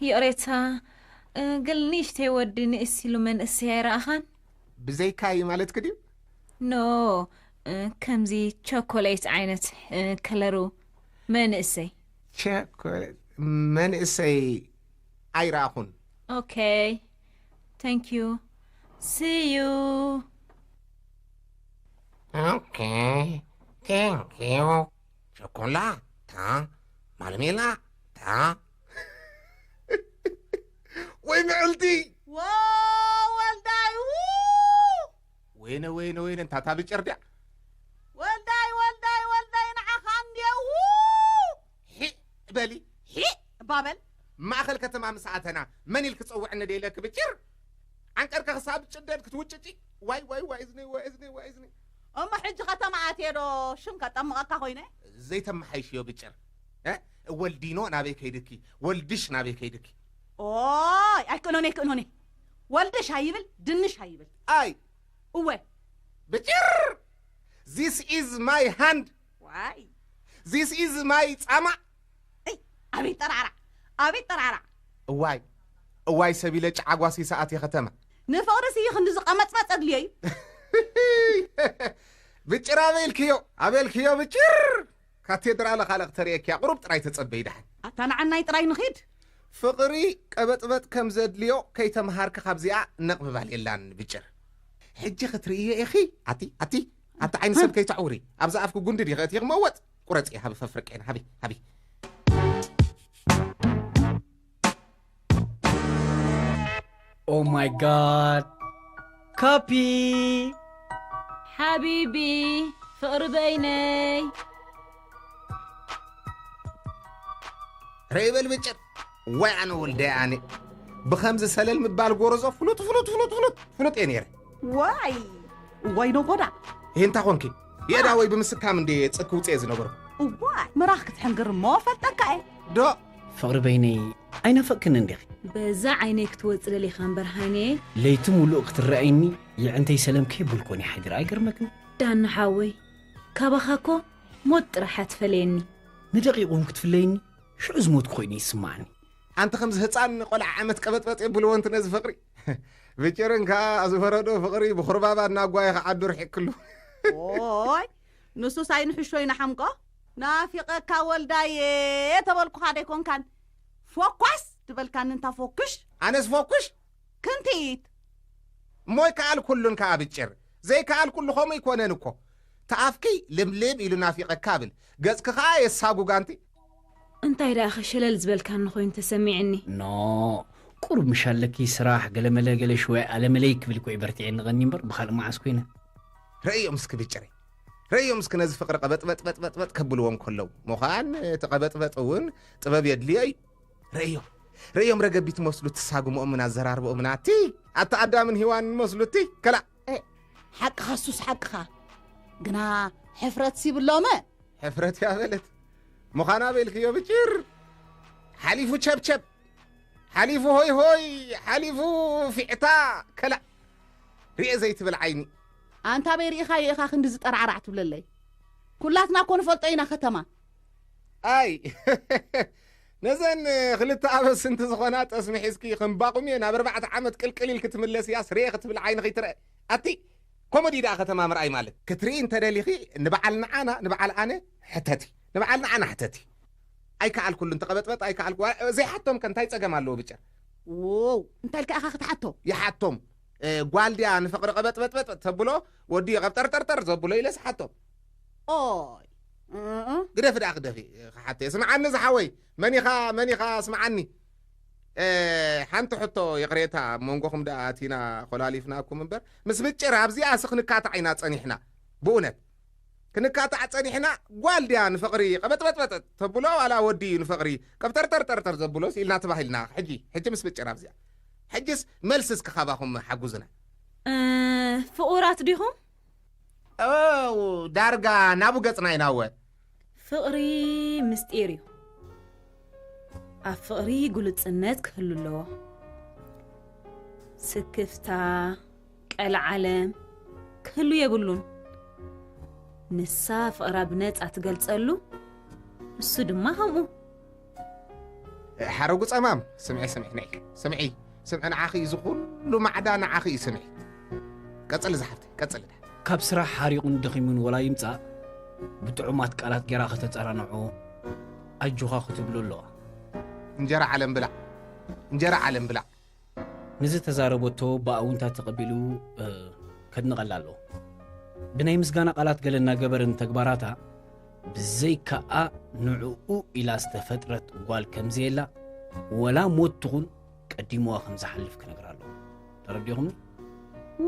ይቕሬታ፣ እ፣ ገለ ንእሽተይ ወዲ ንእስ ኢሉ መንእሰይ ኣይረኣኻን? ብዘይካይ ማለትኪ ድዩ? ኖ፣ እ፣ ከምዚ ቸኮሌት ዓይነት፣ እ፣ ከለሩ መንእሰይ። ቸኮሌት መንእሰይ ኣይረኣኹን። ኦኬ፣ thank you, see you. ኦኬ፣ thank you. ቸኮላታ፣ ማርሜላታ። ወይ ምዕልቲ! ዎ፣ ወልዳይ፣ ው! ወይነ ወይነ ወይነ፣ እንታታ ብጭር ድያ? ወልዳይ፣ ወልዳይ፣ ወልዳይ፣ ንዓኻ እንድየ፣ ው! ሂእ በሊ። ሂእ እባ በል። ማእኸል ከተማ ምስ ኣተና መን ኢልኪ ጸውዕኒ ደይለኪ ብጭር? ዓንቀርካ ክሳብ ጭደድ ክትውጭጪ። ዋይ ዋይ ዋይ እዝነይ፣ ዋይ እዝነይ፣ ዋይ እዝነይ። እሞ ሕጂ ከተማ ኣትየ ዶ ሽም ከጠምቐካ ኮይነ? ዘይተመሓይሽዮ ብጭር። እ? ወልዲኖ ናበይ ከይድኪ? ወልድሽ ናበይ ከይድኪ? ኦይ ኣይክእሎን ኣይክእሎን። ወልድሽ ኣይብል ድንሽ ኣይብል። ኣይ እወ ብጭር! This is my hand. ዋይ This is my ጻማ። ኣይ ኣቤት ጠራዕራዕ፣ ኣቤት ጠራዕራዕ። እዋይ እዋይ ሰቢለ ጫዓጓሲ ሰዓት የኸተማ። ንፍቕሪ ስዩ ክንዲ ዝቐመጽመጽ ኣድልዮ እዩ። ብጭር ኣበልክዮ ኣበልክዮ ብጭር። ካቴድራል ካልእ ክተርእየኪያ ቁሩብ ጥራይ ተጸበይ ደሓን። ኣታ ንዓናይ ጥራይ ንኺድ። ፍቕሪ ቀበጥበጥ ከም ዘድልዮ ከይተምሃርኪ ካብዚኣ ነቕብባል የላን ብጭር። ሕጂ ክትርእዮ ኢኺ። ኣቲ ኣቲ ኣቲ ዓይኒ ሰብ ከይተዕውሪ። ኣብዚ ኣፍኪ ጉንዲ ዲኸ እቲ ክመወጥ? ቁረጺ ሃቢ ፈፍርቄን ሃቢ ሃቢ። Oh my god. ካፒ! ሓቢቢ፣ ፍቕሪ በይነይ። ረይበል ብጭር። ዋይ ኣነ ወልደይ ኣነ ብኸምዚ ሰለል ምባል ጎረዞ ፍሉጥ ፍሉጥ ፍሉጥ ፍሉጥ ፍሉጥ እየ ነይረ። ዋይ ዋይ ነጎዳ። ይሄ እንታይ ኮንኪ? የዳ ወይ ብምስካም እንዴ ጽክ ውጽኤ ዝነበርኩ። እዋይ ምራኽ ክትሕንግር እሞ ፈልጠካ እየ። ዶ ፍቕሪ በይነይ ኣይናፈቅክን እንዲኺ? በዛ ዓይነይ ክትወጽእ ደሊኻ እምበር ሃኔ። ለይቲ ሙሉእ ክትረኣይኒ የዕንተይ ሰለም ከይብልኮን ይሓድር ኣይገርመክን? ዳኒ ሓወይ፣ ካባኻ እኮ ሞት ጥራሕ እያ ትፈለየኒ። ንደቂቕ እውን ክትፍለይኒ ሽዑ ዝሞት ኮይኑ ይስማዓኒ። ኣንቲ ከምዚ ህፃን ቆልዓ ዓመት ቀበጥበጥ የብልዎ እንት ነዚ ፍቕሪ። ብጭርን ከዓ ዝፈረዶ ፍቕሪ ብኹርባባ እናጓየ ክዓዱ ርሒቅሉ። ኦይ ንሱስ ኣይንሕሾ ይንሓምቆ። ናፊቐካ ወልዳየ ተበልኩኻ ደይኮንካን ፎኳስ ትበልካኒ እንታ ፎክሽ። ኣነስ ፎኩሽ ክንቲት እሞ ይከኣልኩሉን ከዓ ብጭር ዘይከኣልኩሉ ከምኡ ይኮነን እኮ። ተኣፍኪ ልምልም ኢሉ ናፊቐካ ብል ገፅኪ ከዓ የሳጉጋንቲ። እንታይ ደኣ ኸሸለል ዝበልካኒ ኮይኑ ተሰሚዕኒ። ኖ ቁሩብ ምሽ ኣለኪ ስራሕ ገለመለ ገለ ሽወ ኣለመለይ ክብል ኮይ በርቲዐ ንቐኒ እምበር ብኻልእ መዓስ ኮይነ። ረእዮም እስኪ ብጭረይ ረእዮም እስኪ ነዚ ፍቕሪ ቀበጥበጥበጥበጥ ከብልዎም ከለዉ ምዃን እቲ ቀበጥበጥ እውን ጥበብ የድልዮ እዩ። ረእዮም ረእዮም ረገቢት መስሉ ትሳግምኦምን ኣዘራርብኦምን ኣቲ ኣቲ ኣዳምን ሂዋንን መስሉ እቲ ከላ ሓቅኻ ሱስ ሓቅኻ ግና ሕፍረት ሲብሎመ ሕፍረት እያ በለት ምዃና በልክዮ ብጭር ሓሊፉ ቸብቸብ ሓሊፉ ሆይ ሆይ ሓሊፉ ፊዕታ ከላ ርኤ ዘይትብል ዓይኒ ኣንታ በይ ርኢኻዮ ኢኻ ክንዲ ዝጠራዕራዕ ትብለለይ ኩላትና እኮ ንፈልጦ ኢና ከተማ ኣይ ነዘን ክልተ ኣበስንቲ ዝኾና ጠስሚ ሒዝኪ ከም ባቑም እየ ናብ ኣርባዕተ ዓመት ቅልቅል ኢልኪ ትምለስያስ ርኤ ክትብል ዓይኒ ከይትረአ ኣቲ ኮመዲ ደኣ ከተማ ምርኣይ ማለት ክትርኢ እንተደሊኺ ንበዓል ንዓና ንበዓል ኣነ ሕተቲ ንበዓል ንዓና ሕተቲ ኣይከኣልኩሉን ተቐበጥበጥ ኣይከኣልኩ ዘይሓቶም ከ እንታይ ጸገም ኣለዎ ብጨ ው እንታይ ኢልካ ኢኻ ክትሓቶ ይሓቶም እ፣ ጓል ድያ ንፍቕሪ ቀበጥበጥበጥ ተብሎ ወዲ ቀብጠርጠርጠር ዘብሎ ኢለ ስሓቶም ኦይ እእ፣ ግደፊ ደኣ ክደፊ ክሓተ ስምዓኒ ዝሓወይ መን ኢኻ መን ኢኻ ስምዓኒ እ፣ ሓንቲ ሕቶ ይቕሬታ ኣብ መንጎኹም ደኣ ኣቲና ኮላሊፍናኩም እምበር ምስ ብጭር ኣብዚኣ ሲ ክንካታዕ ኢና ጸኒሕና ብእውነት ክንካታዕ ጸኒሕና ጓል ድያ ንፍቕሪ ቀበጥበጥበጥ ተብሎ ዋላ ወዲ እዩ ንፍቕሪ ቀብጠርጠርጠርጠር ዘብሎ ኢልና ተባሂልና ሕጂ ሕጂ ምስ ብጭር ኣብዚኣ ሕጅስ መልሲ እስኪ ካባኹም ሓጉዝና እ፣ ፍቑራት ዲኹም? ኦ፣ ዳርጋ ናቡ ገጽና ኢናወ ፍቕሪ ምስጢር እዩ። ኣብ ፍቕሪ ግሉጽነት ክህሉ ኣለዎ። ስክፍታ፣ ቀልዓለም ክህሉ የብሉን። ንሳ ፍቕራ ብነጻ ትገልጸሉ፣ እሱ ድማ ከምኡ። ሓረጉ ጸማም፣ ስምዒ፣ ስምዒ፣ ነይ፣ ስምዒ፣ ስምዒ፣ ንዓኺ እዩ ዝኹሉ ማዕዳ፣ ንዓኺ እዩ፣ ስምዒ። ቀጽሊ ዝሓፍተይ፣ ቀጽሊ። ካብ ስራሕ ሓሪቑን ደኺሙን ወላ ይምጻእ፣ ብጥዑማት ቃላት ጌራ ከተጸናንዖ፣ ኣጆኻ ክትብሎ ኣለዋ። እንጀራ ዓለም ብላዕ፣ እንጀራ ዓለም ብላዕ። ንዝተዛረበቶ ብኣውንታ ተቐቢሉ፣ እ፣ ከድንቐላ ኣለዎ። ብናይ ምስጋና ቃላት ገለ እናገበረ ንተግባራታ፣ ብዘይካኣ ንዕኡ ኢላ ዝተፈጥረት ጓል ከምዘየላ፣ ወላ ሞት ትኹን ቀዲምዋ ከም ዝሓልፍ ክነግራ ኣለዎ። ተረዲኹምኒ?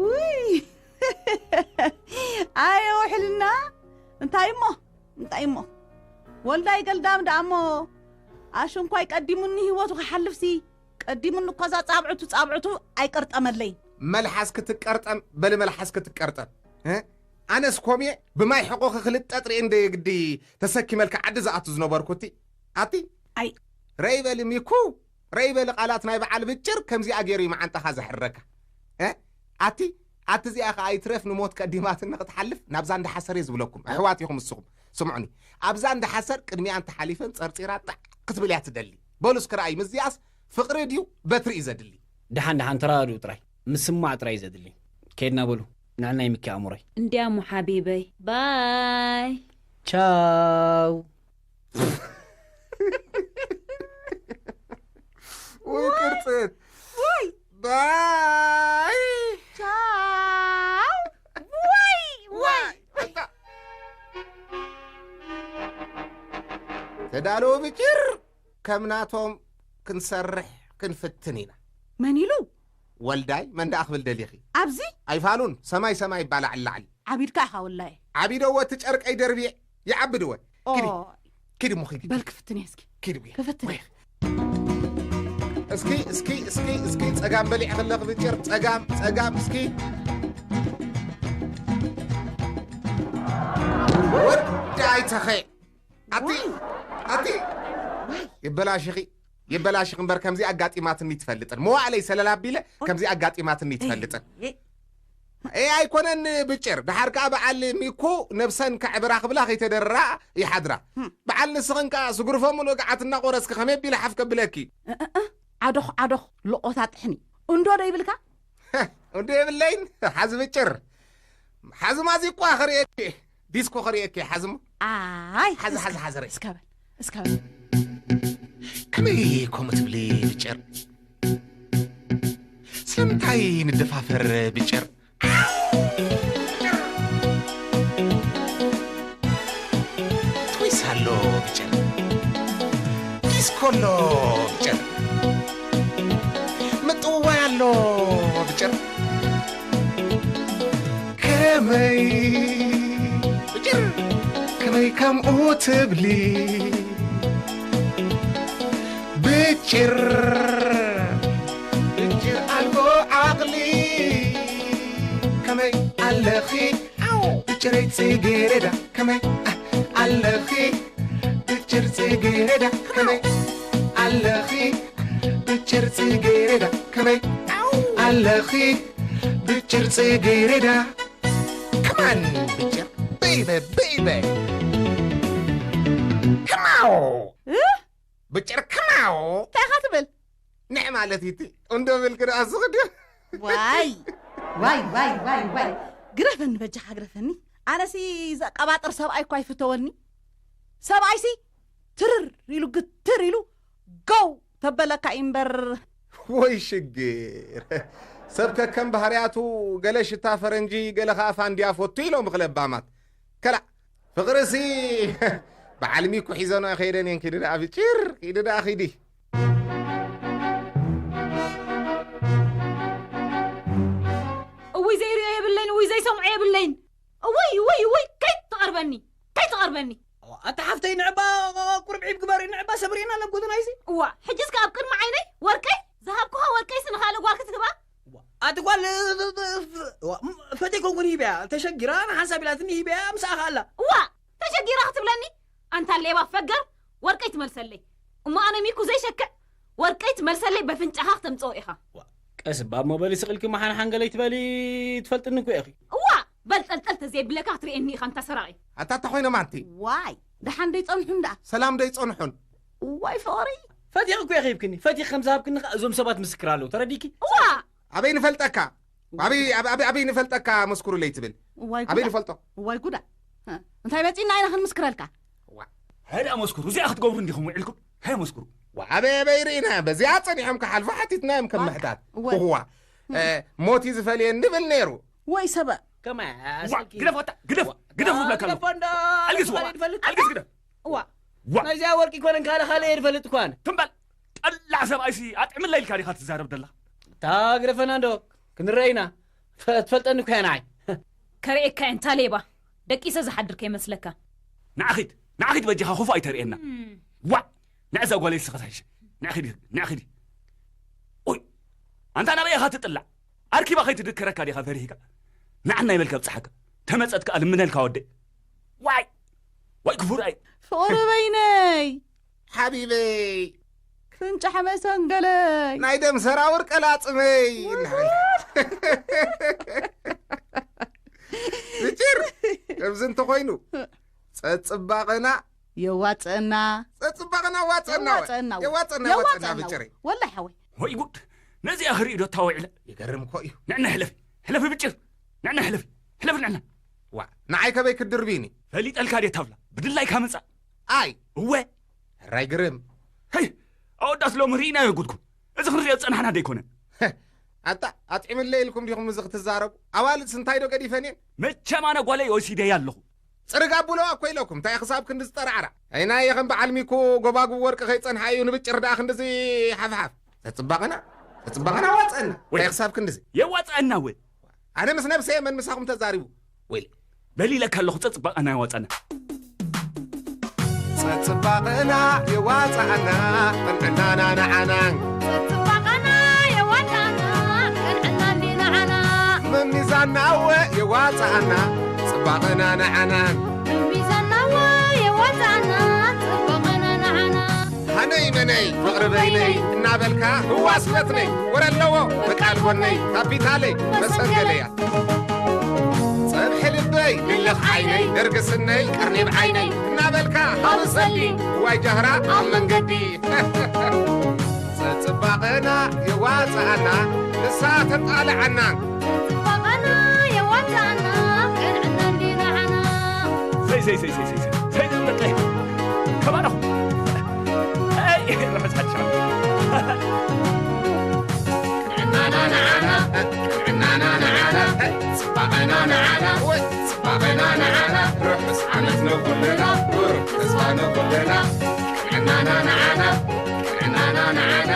ውይ! ኣየ ውሕልና! እንታይ እሞ? እንታይ እሞ? ወልዳይ ገልዳም ደኣ እሞ፣ ኣሽንኳይ ቀዲሙኒ ህይወቱ ክሓልፍሲ፣ ቀዲሙኒ እኮ እዛ ጻብዕቱ፣ ጻብዕቱ ኣይቀርጠመለይን። መልሓስ ክትቀርጠም፣ በሊ መልሓስ ክትቀርጠም። እ? ኣነስ ኮምየ ብማይ ሕቆኺ ክልጠጥ ርእየ እንደ ግዲ ተሰኪመልካ ዓዲ ዝኣቱ ዝነበርኩ እቲ። ኣቲ? ኣይ። ረይ በሊ ሚኩ፣ ረይ በሊ ቃላት ናይ በዓል ብጭር ከምዚኣ ገይሩ እዩ መዓንጣኻ ዘሕርረካ። እ? ኣቲ? ኣቲ እዚኣ ኸኣ ኣይትረፍ ንሞት ቀዲማትኒ ክትሓልፍ ናብዛ እንዳ ሓሰር እየ ዝብለኩም። ኣሕዋት ኢኹም እስኹም። ስምዑኒ። ኣብዛ እንዳ ሓሰር ቅድሚኣ እንተሓሊፈን ጸርጺራ ጣዕ ክትብል እያ ትደሊ። በሉ እስኪ ረኣዩ፣ ምስዚኣስ ፍቕሪ ድዩ በትሪ እዩ ዘድሊ? ደሓን፣ ደሓን፣ ተረዳድኡ ጥራይ። ምስማዕ ጥራይ እዩ ዘድሊ። ከይድና በሉ። ንዕናይ ምኪ ኣእምሮይ። እንዲያሞ ሓቢበይ። ባይ። ቻው። ወይ ቅርጽት። ወይ። ባይ። ቻው። ወይ፣ ወይ። ኣታ። ተዳለዉ ብጭር። ከም ናቶም ክንሰርሕ ክንፍትን ኢና። መን ኢሉ? ወልዳይ፣ መን ደኣ ክብል ደሊኺ? ኣብዚ? ኣይፋሉን፣ ሰማይ ሰማይ ይባላዕ ላዕሊ። ዓቢድካ ኢኻ ወላሂ። ዓቢደዎ እቲ ጨርቀይ ደርብየ፣ ይዓብድወ። ኦ። ኪዲ፣ ኪዲ እሞ ኪዲ። በል ክፍትን እየ እስኪ። ኪዲ እየ። ክፍትን እየ። እስኪ፣ እስኪ፣ እስኪ፣ እስኪ፣ ጸጋም በሊዕ ከለኽ ብጭር፣ ጸጋም፣ ጸጋም፣ እስኪ። ወዳይ ተኸ። ኣቲ፣ ኣቲ፣ ይበላሽኺ፣ ይበላሽኺ እምበር ከምዚ ኣጋጢማትኒ ትፈልጥን። መዋእለይ ሰለል ኣቢለ ከምዚ ኣጋጢማትኒ ትፈልጥን። ኤ፣ ኣይኮነን ብጭር። ደሓር ከኣ በዓል ሚኩ ነብሰን ከዕብራ ክብላ ከይተደርራ ይሓድራ። በዓል ንስኽን ከኣ ስጉርፎም ወገዓት እናቆረስኪ ከመይ ኣቢለ ሓፍ ከብለኪ? እ፣ እ፣ እ፣ ዓዶኽ፣ ዓዶኽ፣ ሎቖታ ጥሕኒ። እንዶ ዶ ይብልካ? እንዶ የብለይን፣ ሓዚ ብጭር። ሓዚ ማዚቋ ክርእየኪ፣ ዲስኮ ክርእየኪ፣ ሓዚ እሞ። ኣይ፣ ሓዚ፣ እስከ፣ ሓዚ፣ ሓዚ ርእ። እስከ በል፣ እስከ በል። ከመይ ከምኡ ትብሊ ብጭር? ስለምንታይ ንደፋፈር ብጭር? ትዊስ ኣሎ ብጭር። ዲስኮ ኣሎ ብጭር። ምጥዋይ ኣሎ ብጭር። ከመይ ብጭር፣ ከመይ ከምኡ ትብሊ? ብጭር፣ ብጭር ኣልቦ ዓቕሊ፣ ከመይ ኣለኺ? ኣው! ብጭረይ ጽጌረዳ፣ ከመይ፣ ኣ፣ ኣለኺ? ብጭር ጽጌረዳ፣ ከመይ ኣለኺ? ብጭር ጽጌረዳ፣ ከመይ፣ ኣው! ኣለኺ? ብጭር ጽጌረዳ። ከማን ብጭር፣ ቤይበ፣ ቤይበ። ከማው! እ? ብጭር ከማው! እንታይ ኢኻ ትብል? ንዕ ማለት እዩ እቲ እንዶ ብል ክደኣ ዝኽድ። ዋይ! ዋይ፣ ዋይ፣ ዋይ፣ ዋይ! ግረፈኒ በጃኻ፣ ግረፈኒ። ኣነሲ ዘቀባጥር ሰብኣይ እኳ ኣይፍተወኒ። ሰብኣይሲ ትርር ኢሉ፣ ግትር ኢሉ፣ ጎው ተበለካ እዩ እምበር። ወይ ሽግር! ሰብ ከከም ባህርያቱ፣ ገለ ሽታ ፈረንጂ፣ ገለ ኸኣ ፋንድያ ፈቱ ኢሎም እኽለ ለባማት። ከላእ፣ ፍቕርሲ በዓል ሚኩ ሒዘንኦ ከይደን እየን። ኪዲ ደኣ ብጭር፣ ኪዲ ደኣ ኪዲ። እውይ ዘይርእዮ የብለይን፣ እውይ ዘይሰምዖ የብለይን። እውይ፣ እውይ፣ እውይ፣ ከይትቐርበኒ፣ ከይትቐርበኒ። ኣታ ሓፍተይ ንዕባ ቁርብዒብ ግበሪ፣ ንዕባ ሰብሪና ናብ ጎደና ይሲ። እዋ፣ ሕጅስ ከ ኣብ ቅድሚ ዓይነይ ወርቀይ፣ ዝሃብኩኻ ወርቀይስ ንኻልእ ጓል ክትህባ? ኣቲ ጓል፣ እዋ፣ ፈተይ ኮንኩን ሂበያ፣ ተሸጊራ ንሓንሳብ ኢላትኒ ሂበያ፣ ምስኣ ከኣላ። እዋ፣ ተሸጊራ ክትብለኒ? ኣንታ ሌባ ፈገር፣ ወርቀይ ትመልሰለይ። እሞ ኣነ ሚኩ ዘይሸክዕ፣ ወርቀይ ትመልሰለይ በፍንጫኻ ክተምጽኦ ኢኻ። ዋ፣ ቀስ እባ እሞ በሊ ስቕ ኢልኪ መሓንሓን ገለ ኣይትበሊ፣ ትፈልጥኒ እኮ ኢኺ። እዋ፣ በል ጠልጠል ተዘይብለካ ክትርእየኒ ኢኻ ኣንታ ሰራቒ። ኣታ እንታይ ኮይኖም ኣንቲ? ዋይ፣ ደሓን ደይጸንሑን ደኣ? ሰላም ደይጸንሑን? ዋይ ፍቕሪ። ፈቲኺ እኮ ኢኺ ሂብክኒ። ፈቲኺ ከም ዝሃብክኒ ኸኣ እዞም ሰባት ምስክር ኣለዉ። ተረዲእኪ? እዋ! ኣበይ ንፈልጠካ? ኣበይ፣ ኣበ-፣ ኣበ-፣ ኣበይ ንፈልጠካ መስክሩለይ ትብል? እዋይ ኣበይ ጉዳ። ንፈልጦ? እዋይ ጉዳ። እ፣ እንታይ መጺእና ኢና ክንምስክረልካ? ዋ። ሃይ ደኣ መስክሩ። እዚኣ ክትገብሩ እንዲኹም ውዒልኩም? ሃይ መስክሩ። ዋ፣ ኣበይ፣ ኣበይ ርኢና? በዚኣ ጸኒሖም ክሓልፉ ሓቲትና እዮም ከም ዋ። ምሕታት። እዋይ። እዋ። እ፣ ሞት እዩ ዝፈልየኒ ንብል ነይሩ። ወይ ሰበ። ከመይ ዋ፣ ኣሰኪ። ግደፎ ኣታ፣ ግደፍ፣ ዋ፣ ግደፍ ዋ፣ ዝብለካ ኣለኹ። ግደፎ እንዶ፣ ኣልግስ፣ ዋ፣ ካልእ ይፈልጥ። ኣልግስ ግደፍ። ዋ። ዋ። ናይዚኣ ወርቂ ይኮነን፣ ካልእ ካልእ እየ ዝፈልጥ እኳ ኣነ። ትም በል። ጠላዕ ሰብኣይሲ ኣጥዕምለይ ኢልካ ዲኻ ትዛረብ ዘለኻ? እታ ግደፈና እንዶ፣ ክንረአ ኢና። ፈ-፣ ትፈልጠኒ እኮ እያ ንዓይ። ከርእየካ እየ፣ እንታ ሌባ። ደቂሰ ዝሓድር ከይመስለካ። ንዓ ኺድ፣ ንዓ ኺድ በጃኻ ክፉእ ኣይተርእየና። እም። ዋዕ! ንዕዛ ጓለይ ስኸሳይሽ። ንዓ ኺድ፣ ንዓ ኺድ። ኦይ! ኣንታ ናበይ ኢኻ ትጥላዕ? ኣርኪባ ከይትድከረካ ዲኻ ፈሪህካ? ንዓና ይበልካ ብጽሓካ። ተመጸት ከኣ ልምነልካ ወደይ። ዋይ! ዋይ ክፉእ ርኣይ። ፍቕሪ በይነይ። ሓቢበይ። ፍንጫሕ መሰንገለይ። ናይ ደም ሰራውር ቀላጽመይ። ውይ! ብጭር! ከምዚ እንተኾይኑ፣ ጸጽባቐና የዋጽአና። ጸጽባቐና ዋጽአና ወይ? የዋጽአና ወይ? የዋጽአና፣ የዋጽአና የዋጽአና ብጭር። ወይ? ወላሂ ሓወይ። ወይ ጉድ! ነዚኣ ክርኢ ዶ እታ ውዒለ? ይገርም እኮ እዩ። ንዕና ሕለፊ፣ ሕለፊ ብጭር! ንዕና ሕለፊ፣ ሕለፊ ንዕና! ዋ፣ ንዓይ ከበይ ክትድርብይኒ? ፈሊጠልካ ድየ ታብላ? ብድላይካ ምጻእ! ኣይ! እወ! ሕራይ ግርም! ሄይ! ኣወዳት ሎሚ ርኢናዮ ጉድኩም! እዚ ክንሪኦ ዝጸናሕና ደይኮነ? ኣታ፣ ኣጥዒምለይ ኢልኩም ዲኹም እዚ ክትዛረቡ? ኣዋልድስ እንታይ ዶ ገዲፈን እየን? መቸም ኣነ ጓለይ ወሲደያ ኣለኹ። ጽርግ ኣብልዋ እኮ ኢለኩም፣ እንታይ ክሳብ ክንድዚ ጠራዕራ? ኣይናየ ከም በዓል ሚኩ ጎባጉብ ወርቂ ከይጸንሓ እዩ ንብጭር ደኣ ክንድዚ ሓፍሓፍ። ጸጽባቐና፣ ጸጽባቐና ዋጸአና። ወይ። እንታይ ክሳብ ክንድዚ? የዋጸአና ወይ? ኣነ ምስ ነብሰ የመን ምሳኹም ተዛሪቡ። ወይ። በል ኢለካ ኣለኹ፣ ጸጽባቐና የዋጸአና። ጸጽባቐና የዋጸኣና፣ ቅንዕናና ንዓና። ጽባቐና የዋጽኣና፣ ቅንዕና እንዲ ንዓና። መሚዛና እወ የዋጽኣና፣ ጽባቐና ንዓና። መሚዛና እወ የዋጽኣና፣ ጽባቐና ንዓና። ሃነይ መነይ ፍቕሪ በይነይ እናበልካ ህዋስ ፈትነይ፣ ወረ ኣለዎ በቃል ጎነይ፣ ካፒታለይ መሰንገለያ። ጸብሒ ልበይ፣ ልልኽ ዓይነይ፣ ደርጊ ስነይ፣ ቀርኒብ ዓይነይ እናበልካ ሃብሰሊ፣ ዋይ ጃህራ ኣብ መንገዲ። ጸጽባቐና የዋጽኣና፣ ንሳ ተጣልዓና። ጸጽባቐና የዋጽኣና፣ ቅንዕና እንዲ ንዓና። ሰይ፣ ሰይ፣ ሰይ፣ ሰይ፣ ሰይ፣ ሰይ፣ ሰይ፣ ደቂ። ከባናኹም። ኣይ፣ ርሑስ ሓድሽ ዓመት። ጥዕናና ንዓና፣ ጥዕናና ንዓና፣ ጽባቐና ንዓና፣ ጽባቐና ንዓና፣ ርሑስ ዓመት ንኹልና፣ ብሩኽ ተስፋ ንኹልና። ጥዕናና ንዓና፣ ጥዕናና ንዓና።